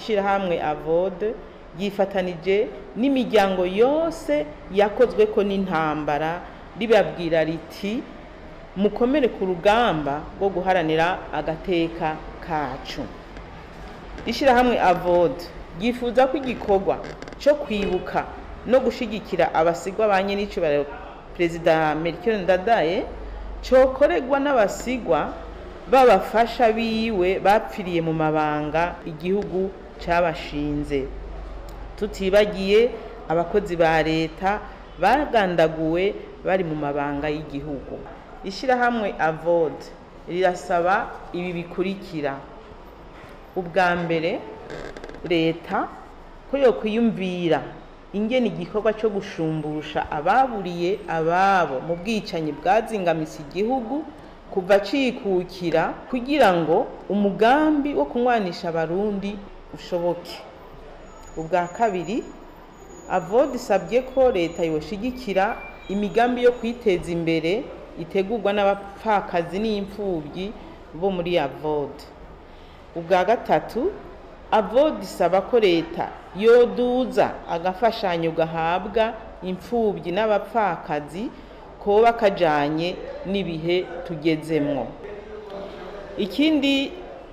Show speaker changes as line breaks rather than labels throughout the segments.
Ishyirahamwe AVOD ryifatanije n'imiryango yose yakozweko n'intambara, ribabwira riti: "Mukomere ku rugamba rwo guharanira agateka kacu." Ishyirahamwe AVOD ryifuza ko igikorwa cyo kwibuka no gushigikira abasigwa ba nyenicubahiro Perezida Melchior Ndadaye cokorerwa n'abasigwa b'abafasha biwe bapfiriye mu mabanga igihugu cabashinze, tutibagiye abakozi ba leta bagandaguwe bari mu mabanga y'igihugu. Ishyirahamwe AVOD rirasaba ibi bikurikira: ubwa mbere, leta ko yokwiyumvira ingene igikorwa cyo gushumbusha ababuriye ababo mu bwicanyi bwazingamise igihugu kuva cikukira, kugira ngo umugambi wo kunywanisha Abarundi ushoboke. Ubwa kabiri, AVOD isabye ko leta yoshigikira imigambi yo kwiteza imbere itegurwa n'abapfakazi n'imfubyi bo muri AVOD. Ubwa gatatu, AVOD isaba ko leta yoduza agafashanyo gahabwa imfubyi n'abapfakazi koba kajanye n'ibihe tugezemwo. Ikindi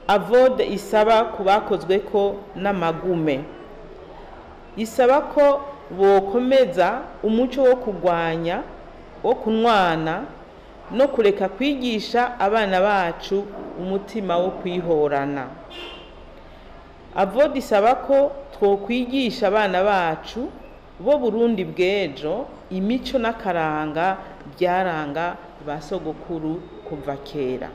AVOD isaba ku bakozweko n'amagume, isaba ko bokomeza umuco wo kurwanya, wo kunwana no kureka kwigisha abana bacu umutima wo kwihorana. AVOD isaba ko twokwigisha abana bacu bo Burundi bw'ejo imico n'akaranga byaranga ba sogokuru kuva kera.